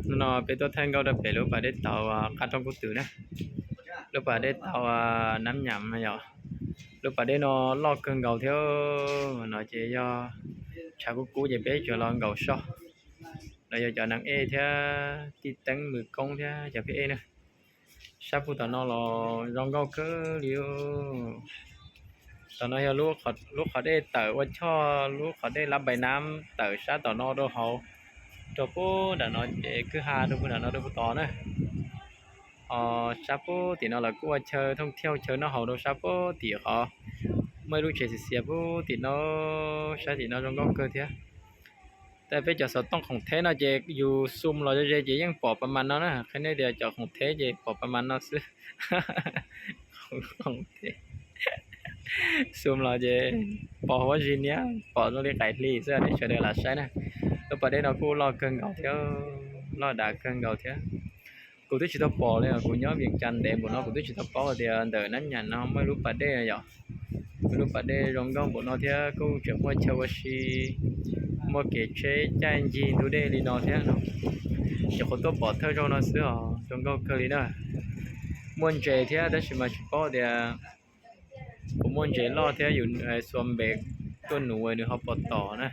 Hnub no peb tuaj thaij nkauj rau pem lub pas dej tauv qab roob kub twm na, lub pas dej tauv Nab Nyam no yom. Lub pas dej no loj kawg nkaus thiab, no ces yog tshav kub kub ces peb tsuas los nkaum soj. No yog cov neeg ej thiab tij teeb mws koob thiab cov phooj ej na. Sab pug tom no los zoo nkauj kawg li. Tom no yog lub qhov dej tawm ua choj, lub qhov dej lab npais nab tawm sab tom no rau hauv, rau pug nram no ces kwj ha rau pug nram no rau pug tod na. Ho sab pug tim no lawv kuj ua chaw thooj thiaj chaw noj haus rau sab pug tim qhov muaj ib lub tsev xiav xiav pug tim no, sab tim no zoo nkauj kawg thiab. Tab peb cov xov tooj khoom theb no ces yus zoom los ze ze ces yeej pom pas mas no na, qhia nej tias cov khoom theb ces pom pas mas no xwb. Zoom los ces pom huab zig niab, pom zoo li qaim hli xwb nej sawv daws lam saib na. Lub pas dej no kuj loj kawg nkaus thiab, loj dav kawg nkaus thiab. Kuv twb tsis tau pom li, kuv nyob Vias Cas ntev npaum no kuv twb tsis tau paub tias ntawm Nab Nyam no muaj ib lub pas dej yom. Muaj lub pas dej zoo nkauj npaum no thiab kuj tseem muaj chaw ua si, muaj kev tsheb caij ncig ntug dej li no thiab no. Ces kuv tuaj pom thawj zaug no xwb os, zoo nkauj kawg li na. Muaj ntses thiab tab sis mas tsis paub tias puas muaj ntses loj thiab yus xuas npev tuaj nuv nws ho puas tom na.